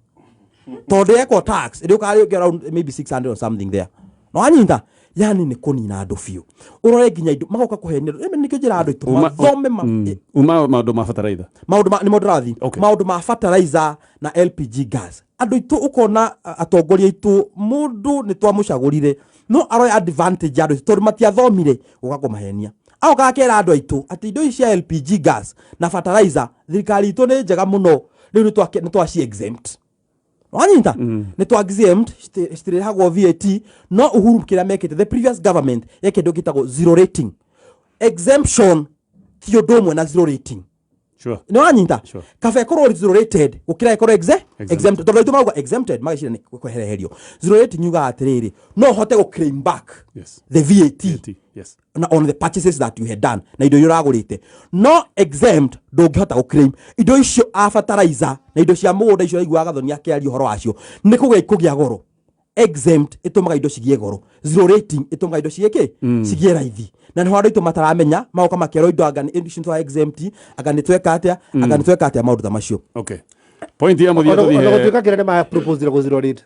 tondũ yekwo tax ĩrĩũkaga rĩngĩ around maybe 600 or something there. No wanyita, yani nĩ kũnina andũ biũ. Ũrore nginya indo magoka kũhenia andũ. Nĩkĩo njĩra andũ aitũ mathome Uma maũndũ ma bataraitha. Maũndũ ma nĩmo ndĩrathiĩ. Maũndũ ma fertilizer na LPG gas, andũ aitũ ũkona atongoria aitũ, mũndũ nĩ twamũcagũrire no aroya advantage ya andũ aitũ tondũ matiathomire, gũka kũmahenia, agoka akera andũ aitũ atĩ indo ici cia LPG gas na fertilizer, thirikari itũ nĩ njega mũno, rĩu nĩ twaci exempt, wanyita, nĩ twa exempt, citirĩhagwo VAT. No Uhuru kĩrĩa mekĩte, the previous government yekĩte kĩndũ gĩtagwo zero rating. Exemption ti ũndũ ũmwe na zero rating. Nĩ wanyita? Kaba ĩkorwo zero rated gũkĩra ĩkorwo exempted, tondũ aitũ marauga exempted mageciria nĩ kwehereherio. Zero rating yugaga atĩrĩrĩ, no ũhote gũ claim back the VAT VAT. Yes. Na on the purchases that you had done na indo iria ũragũrĩte. No exempt ndũngĩhota gũ claim indo icio a fertilizer na indo cia mũgũnda icio ũraiguaga Gathoni akĩaria ũhoro wacio nĩ kũgĩa ikũgĩa goro. Exempt ĩtũmaga indo cigĩe goro, zero rating ĩtũmaga indo cigĩe kĩ cigĩe raithi, na nĩho andũ aitũ mataramenya, magoka makerwo indo anga icio nĩ twa exempt, anga nĩ tweka atĩa, anga nĩ tweka atĩa, maũndũ ta macio. Okay. Point ya mũthia Ona tũthiĩ. gũtuĩka kĩrĩa nĩ ma proposed gũ zero rate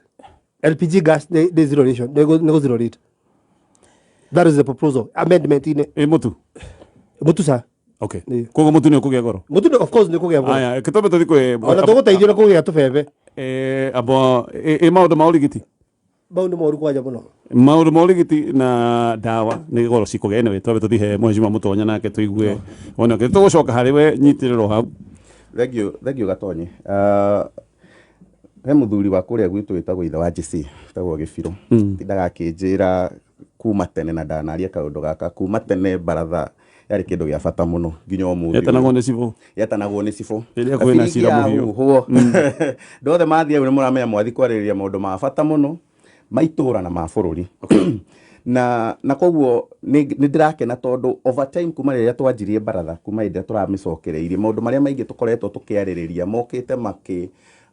LPG gas, nĩ zero ration, nĩ gũ zero rate. That is the proposal amendment inĩ. Ĩ mũtu? Mũtu ca. Okay. Ĩ. Koguo mũtu nĩ ũkũgĩa goro. Mũtu of course nĩ kũgĩa goro. Aya, kĩtũme tũthiĩ kwĩ Ona tũgũteithio na kũgĩa tũbebe. Abo ĩ maũndũ ma ũrigiti. Mau nĩ moru kwanja mũno. Maũndũ ma ũrigiti na ndawa nĩ goro cikũgĩa. Anyway, twambe tũthiĩ mheshimiwa Mũtonya nake tũigue wone. Okay, tũgũcoka harĩ we, nyitĩrĩrwo hau. Thank you, thank you Gatonye. He mũthuri wa kũrĩa gwitũ wĩtagwo ithe wa JC, wĩtagwo Gĩbirũ, tindaga akĩnjĩra kuma tene, na ndanaria kaũndũ gaka kuma tene, baratha yarĩ kĩndũ gĩa bata mũno nginya ũmũthĩ ũyũ. Yetanagwo nĩ cibũ. Yetanagwo nĩ cibũ. Rĩrĩa kwĩna Biringi cira mũhiũ. yahuhwo, andũ othe mathiĩ hau nĩ mũramenya mwathi kwarĩrĩria maũndũ ma bata mũno ma itũũra na ma bũrũri, na koguo nĩ ndĩrakena tondũ over time, kuma rĩrĩa twanjirie baratha, kuma hĩndĩ ĩrĩa tũramĩcokereirie, maũndũ marĩa maingĩ tũkoretwo tũkĩarĩrĩria mokĩte makĩ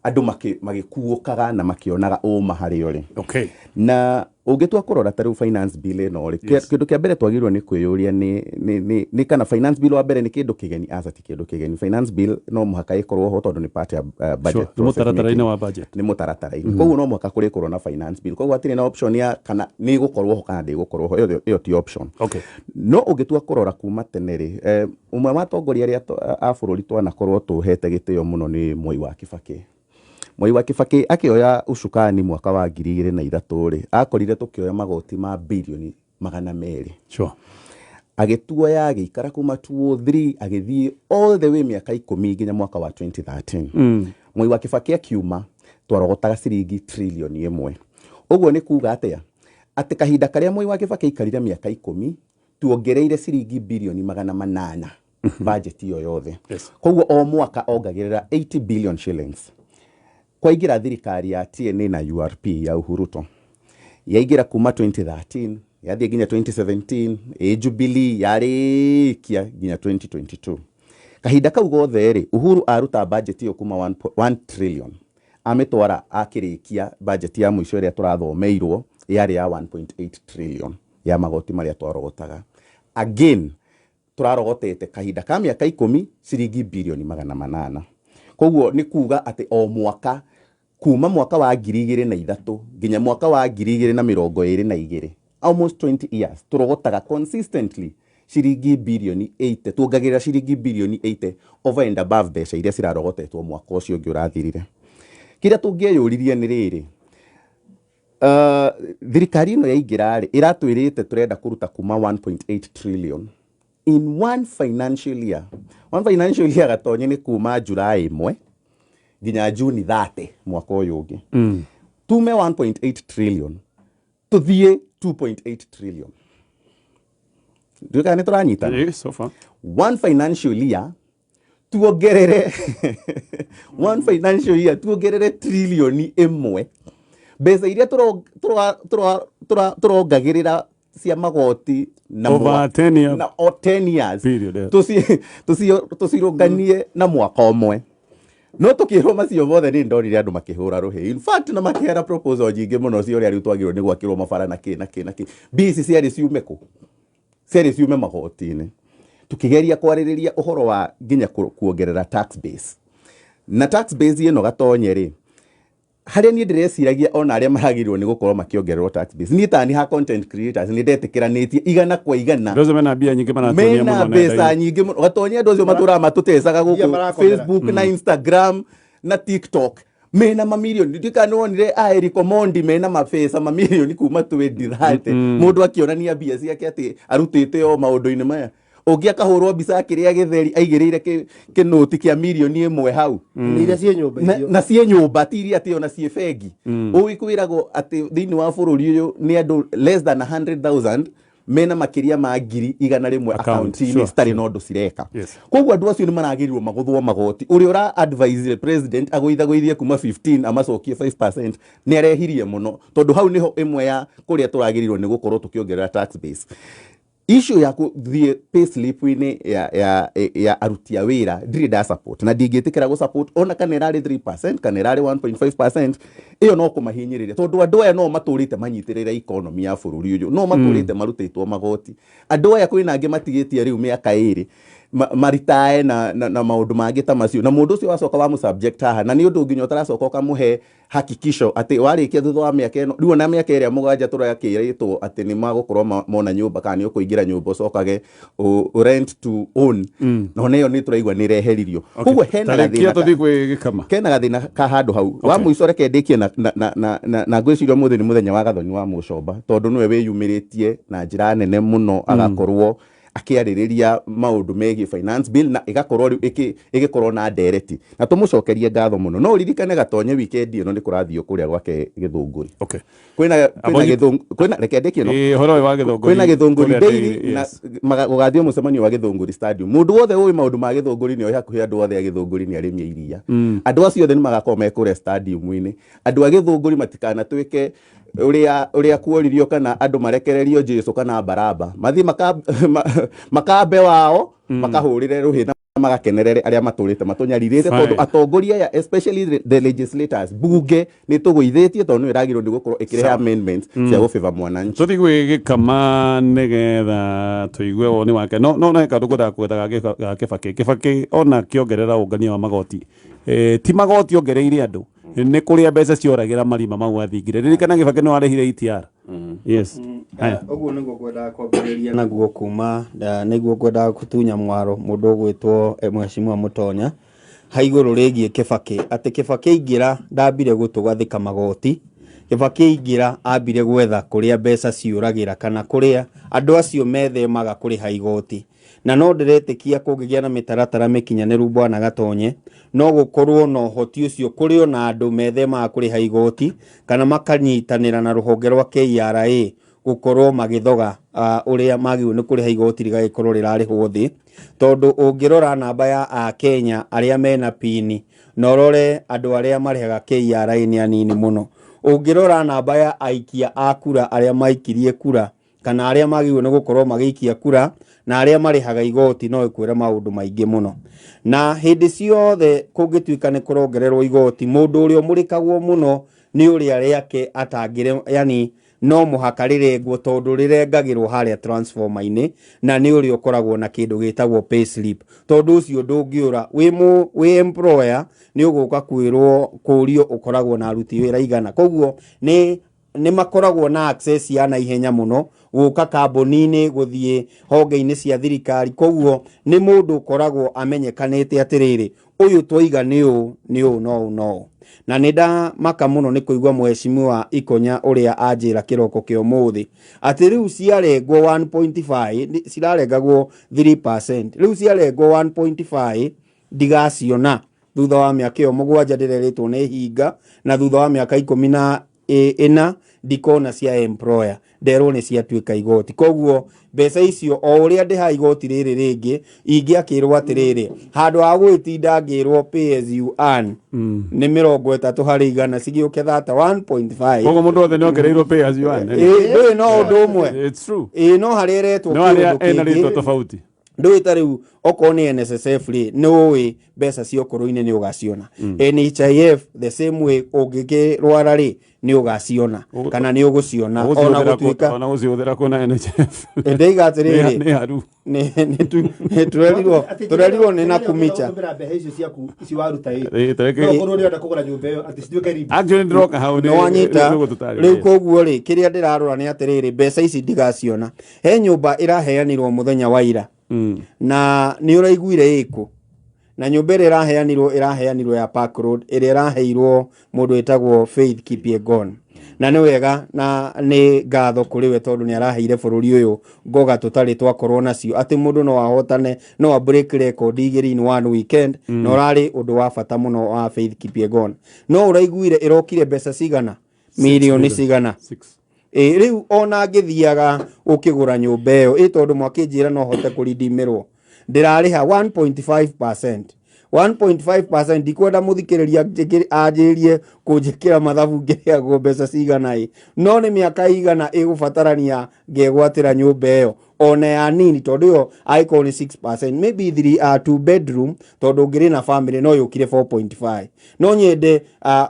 Andũ magĩkuũkaga na makĩonaga ũma harĩa ũrĩ. Na ũngĩtua kũrora ta rĩu finance bill ĩno rĩ, kĩndũ kĩa mbere twagĩrĩirwo nĩ kwĩyũria nĩ kana finance bill wa mbere nĩ kĩndũ kĩgeni? Aca, ti kĩndũ kĩgeni. Finance bill no mũhaka ĩkorwo ho tondũ nĩ part ya budget Nĩ process mũtaratara-inĩ making. wa budget. Nĩ mũtaratara-inĩ, koguo no mũhaka kũrĩkorwo na finance bill. Koguo hatirĩ na option ya kana nĩ ĩgũkorwo ho kana ndĩgũkorwo ho. Ĩyo ti option. No ũngĩtua kũrora kuma tene rĩ, ũmwe wa atongoria arĩa a bũrũri twanakorwo tũhete gĩtĩo mũno nĩ Mwai wa Kibakĩ. Mwai wa Kibakĩ akĩoya ucukani mwaka wa 2003 rĩ, akorire tũkĩoya magoti ma birioni 200. Agĩtuoya, agĩikara kuma 2003, agĩthiĩ all the way mĩaka 10 nginya mwaka wa 2013. Mwai wa Kibakĩ akiuma twarogotaga ciringi 1 trillion. Ũguo nĩ kuga atĩa? Atĩ kahinda karĩa Mwai wa Kibakĩ aikarire mĩaka 10, tuongereire ciringi 800 birioni budget ĩyo yothe. Koguo o mwaka ongagĩrĩra 80 billion shillings. Kwaingĩra thirikari ya TNA na URP ya Uhuruto, yaingĩra kuma 2013, yathiĩ nginya 2017, ĩ Jubilee yarĩkia nginya 2022. Kahinda kau gothe rĩ, Uhuru aruta budget ĩyo kuma 1 trillion, amĩtwara akĩrĩkia budget ya mũico ĩrĩa tũrathomeirwo yarĩ ya 1.8 trillion ya magoti marĩa twarogotaga. Again, tũrarogotete kahinda ka mĩaka 10 ciringi 800 birioni. Koguo nĩ kuga atĩ o mwaka kuma mwaka wa 2003 nginya mwaka wa 2022, almost 20 years, tũrogotaga consistently ciringi 80 birioni, tuongagĩrĩra ciringi 80 birioni over and above mbeca iria cirarogotetwo mwaka ũcio ũngĩ ũrathirire. Kĩrĩa tũngĩeyũririe nĩ rĩrĩ, thirikari ĩno yaingĩra rĩ, ĩratwĩrĩte tũrenda kũruta kuma 1.8 trillion in one financial year. One financial year, Gatonye, nĩ kuma July 1 nginya Juni 30 mwaka ũyũ ũngĩ. Tume 1.8 trillion tuthiĩ 2.8 trillion. Ndiũĩ kana nĩ tũranyitana. Eh, so far. One financial year tuongerere, one financial year tuongerere 1 trillion mbeca iria tũrongagĩrĩra cia magoti na Over 10 year na o 10 years period, yeah. Tũcirũnganie na mwaka ũmwe. No tũkĩrwo macio mothe, nĩ ndonire andũ makĩhũra rũhĩ, in fact, na makĩheana proposal nyingĩ mũno cia ũrĩa rĩu twagĩrĩirwo nĩ gwakĩrwo mabara na kĩ na kĩ na kĩ. Mbia ici ciarĩ ciume kũ? Ciarĩ ciume magoti-inĩ. Tukĩgeria kwarĩrĩria ũhoro wa nginya kuongerera tax base, na tax base ĩno, Gatonye, rĩ, harĩa niĩ ndĩreciragia ona arĩa maragĩrĩirwo nĩ gũkorwo makĩongererwo tax base, niĩ tani ha content creators, nĩ ndetĩkĩranĩtie 100%. Andũ acio mena mbia nyingĩ maratuonia Mena mũno mbeca nenda-inĩ. nyingĩ mũno, Gatonye. Andũ acio matũraga matũtecaga Mbia gũkũ marakomera. Facebook na Instagram na TikTok, mena mamirioni. Ndika nĩwonire a Eric Omondi mena mabeca mamirioni kuma 2030, mũndũ akĩonania mbia ciake atĩ arutĩte o maũndũ-inĩ maya. Ũngĩ akahũrwo mbica akĩrĩa gĩtheri aigĩrĩire kĩnũti kĩa 1 mirioni hau. Nĩ iria ciĩ nyũmba Na, icio. na ciĩ nyũmba, ti iria atĩ ona ciĩ bengi. Ũĩ kwĩragwo atĩ thĩinĩ wa bũrũri ũyũ nĩ andũ less than 100,000 mena makĩria ma 100,000 Account, akaunti-inĩ citarĩ na ũndũ cireka. Koguo andũ acio nĩ maragĩrĩirwo magũthwo magoti. Ũrĩa ũra advise president agũithagũithie kuma 15 amacokie 5% nĩ arehirie mũno, tondũ hau nĩho ĩmwe ya kũrĩa tũragĩrĩirwo nĩ gũkorwo tũkĩongerera tax base. Issue ya kũthiĩ payslip-inĩ ya aruti a wĩra, ndirĩ nda support na ndingĩtĩkĩra gũ support, ona kana ĩrarĩ 3% kana ĩrarĩ 1.5%. Ĩyo no kũmahinyĩrĩria, tondũ andũ aya no matũrĩte manyitĩrĩre economy ya bũrũri ũyũ, no matũrĩte marutĩtwo magoti. Andũ aya kwĩna angĩ matigĩtie rĩu mĩaka 2 maritae na maũndũ mangĩ ta macio, na mũndũ ũcio wacoka wa subject haha, na nĩ ũndũ nginya ũtaracoka ũkamũhe hakikisho atĩ warĩkia thutha wa mĩaka ĩno, rĩu ona mĩaka ĩrĩa 7 tũrakĩrĩtwo atĩ nĩ magũkorwo mona nyũmba, kana nĩ ũkũingĩra nyũmba ũcokage rent to own, na ona ĩyo nĩ tũraigua nĩ ĩreheririo. Koguo hena Tarĩkia gathĩna tũthiĩ kwĩ Gĩkama. Kena gathĩna ka handũ hau. Wa mũico, reke ndĩkie na ngwĩciria ũmũthĩ nĩ mũthenya wa Gathoni wa Mũcomba, tondũ nĩwe wĩyumĩrĩtie na njĩra nene mũno, agakorwo akĩarĩrĩria maũndũ megiĩ finance bill, na ĩgakorwo rĩu ĩgĩkorwo na ndereti, na tũmũcokerie ngatho mũno. No ũririkane, Gatonye, weekend ĩno nĩ kũrathiĩ kũrĩa gwake Gĩthũngũri. Kwĩna kwĩna, reke ndĩkie ĩno. Ĩĩ, ũhoro ũyũ wa Gĩthũngũri. Kwĩna Gĩthũngũri kũrĩa Daily Daily, na gũgathiĩ mũcemanio wa Gĩthũngũri Stadium. Mũndũ wothe ũĩ maũndũ ma Gĩthũngũri nĩ oĩ hakuhĩ andũ othe a Gĩthũngũri nĩ arĩmi a iria. Andũ acio othe nĩ magakorwo me kũrĩa stadium-inĩ. Andũ a Gĩthũngũri matikanatuĩke ũrĩa kuoririo kana andũ marekererio Jesu kana Baraba, mathiĩ makambe wao makahũrĩre rũhĩ na Magakenerere arĩa matũrĩte matũnyarirĩte. Fine. Tondũ atongoria aya, especially the legislators, bunge nĩ tũgũithĩtie tondũ nĩyo ĩragĩrĩirwo nĩ gũkorwo ĩkĩrehe amendments cia gũbĩba mwananchi. Tũthiĩ gwĩ Gĩkama nĩgetha tũigue woni wake, no he kaũndũ ngwendaga kũgweta ga Kĩbakĩ. Kĩbakĩ ona kĩongerera ũngania wa magoti, ti magoti ongereire andũ, nĩ kũrĩa mbeca cioragĩra marima mau athingire. Ririkana Kĩbakĩ nĩ warĩhire ETR. Yes. Haya. Ũguo nĩguo ngwendaga kwambĩrĩria naguo kuma nĩguo ngwendaga gũtunya mwaro mũndũ ũgwĩtwo Mheshimiwa Mũtonya ha igũrũ rĩgiĩ Kĩbakĩ, atĩ Kĩbakĩ aingĩra ndambire gũtũgathĩka magoti. Kĩbakĩ aingĩra ambire gwetha kũrĩa mbeca ciũragĩra kana kũrĩa andũ acio methemaga kũrĩha igoti, na no ndĩretĩkia kũngĩgĩa na mĩtaratara mĩkinyanĩru, bwana Gatonye, no gũkorwo na ũhoti ũcio kũrĩ ona andũ methemaga kũrĩha igoti kana makanyitanĩra na rũhonge rwa KRA gũkorwo magĩthoga ũrĩa magĩrĩirwo nĩ kũrĩha igoti rĩgagĩkorwo rĩrarĩhwo thĩ, tondũ ũngĩrora namba ya akenya arĩa mena pini na ũrore andũ arĩa marĩhaga KRA nĩ anini mũno. Ũngĩrora namba ya aikia a kura arĩa maikirie kura kana arĩa magĩrĩirwo nĩ gũkorwo magĩikia kura na arĩa marĩhaga igoti, no ĩkwĩre maũndũ maingĩ mũno. Na hĩndĩ ciothe kũngĩtuĩka nĩ kũrongererwo igoti, mũndũ ũrĩa ũmũrĩkagwo mũno nĩ ũrĩa rĩake atangĩre, yani no mũhaka rĩrengwo, tondũ rĩrengagĩrwo harĩa transformer-inĩ, na nĩ ũrĩa ũkoragwo na kĩndũ gĩtagwo payslip, tondũ ũcio ndũngĩũra wĩ employer nĩ ũgũka kwĩrwo kũrio ũkoragwo na aruti wĩra igana. Koguo nĩ makoragwo na access ya naihenya mũno gũka kambuni-inĩ, gũthiĩ honge-inĩ cia thirikari. Koguo nĩ mũndũ ũkoragwo amenyekanĩte atĩrĩrĩ, ũyũ twaiga nĩ ũũ, nĩ ũũ, no ũũ, no ũũ. Na nĩ ndamaka mũno nĩ kũigua Mheshimiwa Ikonya ũrĩa anjĩra kĩroko kĩa ũmũthĩ atĩ rĩu ciarengwo 1.5, cirarengagwo 3%, rĩu ciarengwo 1.5 ndigaciona thutha wa mĩaka ĩyo 7 ndĩrerĩtwo nĩ hinga, na thutha wa mĩaka 14 ndikona cia employer, nderwo nĩ ciatuĩka igoti. Koguo mbeca icio o ũrĩa ndĩha igoti rĩrĩ rĩngĩ ingĩakĩrwo atĩrĩrĩ, handũ ha gwĩtinda ngĩrwo pay as you earn nĩ 30% cigĩũke thata 1.5. Koguo mũndũ wothe nĩ ongereirwo pay as you earn. Ĩ, ndũĩ no ũndũ ũmwe. It's true. Ĩ, no harĩa ĩretwo No harĩa kĩũndũ ena rĩtwa kĩngĩ. tofauti. Ndũĩ ta rĩu okorwo nĩ NSSF rĩ, nĩ ũĩ mbeca cia ũkũrũ-inĩ nĩ ũgaciona. NHIF the same way, ũngĩkĩrwara rĩ, nĩ ũgaciona kana nĩ ũgũciona ona gũtuĩka Ona gũcihũthĩra kwĩna NHIF. Ndeiga atĩrĩrĩ, Nĩ haru. nĩ tũrerirwo nĩ na kumicha. Gũtũmĩra mbeca icio ciaku ici waruta ĩ, Ĩ, tareke- no ũkorwo ũrenda kũgũra nyũmba ĩyo atĩ cituĩke rimbi. Actually ndĩroka hau. Nĩ wanyita. Nĩ gũtũtarĩria. Rĩu koguo rĩ, kĩrĩa ndĩrarora nĩ atĩrĩrĩ, mbeca ici ndigaciona. He nyũmba ĩraheanirwo mũthenya wa ira na nĩ ũraiguire ĩkũ, na nyũmba ĩrĩa ĩraheanirwo ya Park Road ĩrĩa ĩraheirwo mũndũ wĩtagwo Faith Kipyegon, na nĩ wega na nĩ ngatho kũrĩ we tondũ nĩ araheire bũrũri ũyũ ngoga tũtarĩ twakorwo nacio, atĩ mũndũ no ahotane, no a break record igĩrĩ in one weekend, na ũrarĩ ũndũ wa bata mũno wa Faith Kipyegon. No ũraiguire ĩrokire mbeca cigana, mirioni cigana? Six. Ĩ, rĩu ona ngĩthiaga gũkĩgũra nyũmba ĩyo ĩ, tondũ mwakĩnjĩra no hote kũrindimĩrwo, ndĩrarĩha 1.5%, 1.5%. Ndikwenda mũthikĩrĩria anjĩrie kũnjĩkĩra mathabu ngĩrĩhagwo mbeca cigana ĩ, no nĩ mĩaka igana ĩgũbatarania ngegwatĩra nyũmba ĩyo ona ya nini, tondũ ĩyo angĩkorwo nĩ 6%, maybe 3, two bedroom, tondũ ngĩrĩ na family no yũkire 4.5. No nyende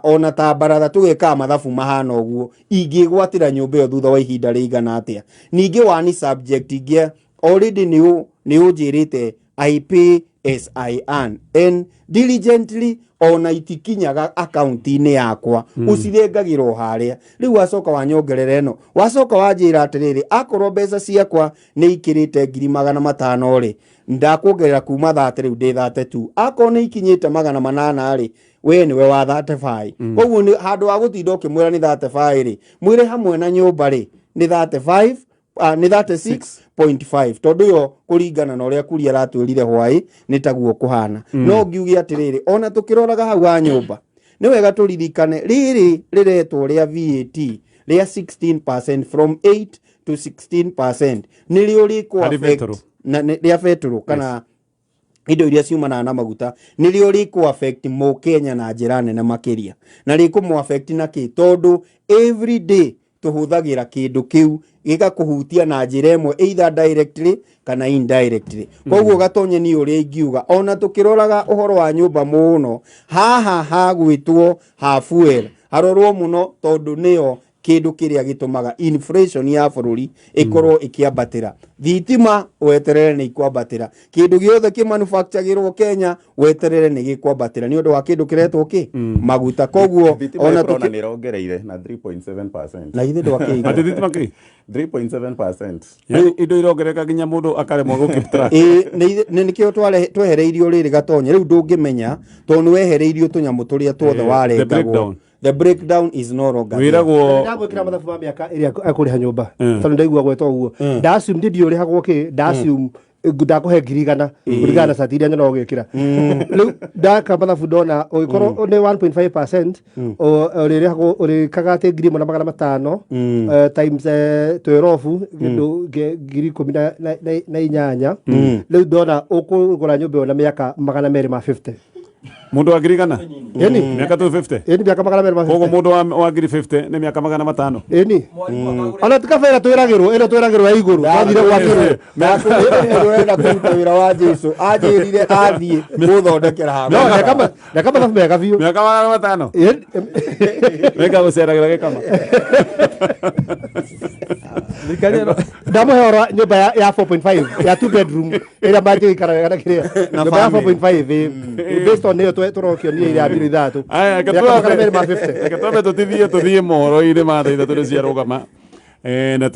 ona ta baratha tũgekaga mathabu mahana ũguo, ingĩgwatĩra nyũmba ĩyo thutha wa ihinda rĩigana atĩa? Ningĩ wani subject ingĩ already nĩ ũnjĩrĩte I pay as I earn and diligently, ona itikinyaga akaunti-inĩ yakwa, ũcirengagĩra o harĩa. Rĩu wacoka wanyongerera ĩno, wacoka wanjĩra atĩrĩrĩ, akorwo mbeca ciakwa nĩ ikĩrĩte 500,000 rĩ, ndakuongerera kuma 30, rĩu ndĩ 32. Akorwo nĩ ikinyĩte 800 rĩ, we nĩwe wa 35. Koguo nĩ handũ ha gũtinda ũkĩmwĩra nĩ 35 rĩ, mwĩre hamwe na nyũmba rĩ, nĩ 35, nĩ 36.5, tondũ yo kũringana na ũrĩa kuria aratwĩrire hwaĩ nĩ taguo kũhana. No ngiuge atĩrĩrĩ, ona tũkĩroraga hau ha nyũmba, nĩ wega tũririkane rĩrĩ rĩretwo rĩa VAT rĩa 16%, from 8 to 16%, nĩrĩo rĩkũ Harĩ affect betũrũ. na rĩa betũrũ kana indo iria ciumanaga na maguta, nĩrĩo rĩkũ affect mũkenya na njĩra nene makĩria. Na rĩkũmũ affect na kĩ? Tondũ every day Tũhũthagĩra kĩndũ kĩu gĩgakũhutia na njĩra ĩmwe, either directly kana indirectly. Koguo Gatonye, niĩ ũrĩa ingiuga, ona tũkĩroraga ũhoro wa nyũmba mũno, haha hagwĩtwo ha fuel harorwo mũno, tondũ nĩyo kĩndũ kĩrĩa gĩtũmaga inflation ya bũrũri ĩkorwo ĩkĩambatĩra. Thitima weterere nĩ ikwambatĩra, kĩndũ gĩothe kĩmanufacturagĩrwo Kenya weterere nĩ gĩkwambatĩra nĩ ũndũ wa kĩndũ kĩretwo kĩ maguta. Koguo Thitima ona ĩkorwo na tũkĩ nĩ ĩrongereire na 3.7%. Na githĩ ndwakĩigua? Atĩ thitima kĩ? 3.7%. Yani indo irongereka nginya mũndũ akaremwo gũ keep track. Ĩĩ, nĩkĩo twehereirio rĩrĩ, Gatonye. Rĩu ndũngĩmenya tondũ nĩ wehereirio tũnyamũ tũrĩa tuothe The warengagwo. breakdown. The breakdown is no longer there. Wĩragwo. Ndagwĩkĩra mathabu ma mĩaka ĩrĩa ekũrĩha nyũmba, tondũ ndaigua gweta ũguo, ndaassume ndiĩ ũrĩhagwo kĩ, ndaassume ndakũhe 100,000 kũringana na cati iria nyonaga ũgĩkĩra. Rĩu ndaka mathabu, ndona ũgĩkorwo nĩ 1.5%, ũrĩrĩhagwo ũrĩkaga atĩ 1,500 times 12, kĩndũ 18,000. Rĩu ndona ũkũgũra nyũmba ĩyo na mĩaka 250. Mũndũ wa 100,000? Ĩni. Mĩaka 250? Ĩni, mĩaka 250. Koguo mũndũ wa 50,000 nĩ mĩaka 500. Ĩni, ona ti kabera twĩragĩrwo, ĩno twĩragĩrwo ya igũrũ twathire gwakĩrwo. Mũndũ ũrenda kũruta wĩra wa Jesu anjĩrire athiĩ gũthondekera No handũ. ndeka mathabu mega biũ. Mĩaka 500. Ĩni. Wĩka gũceragĩra gĩkama. Thirikari ĩno Ndamũhe oro nyũmba ya 4.5 ya two bedroom ĩrĩa mangĩgĩikara wega na kĩrĩa Na nyũmba ya family. 4.5 based on ĩyo tũrokio niĩ ĩrĩa ya 3,000,000. Aya, reke Mĩaka 250. Reke twambe tũtithie, tũthiĩ mohoro-inĩ ma thaa 3 nĩ ciarũgama. Na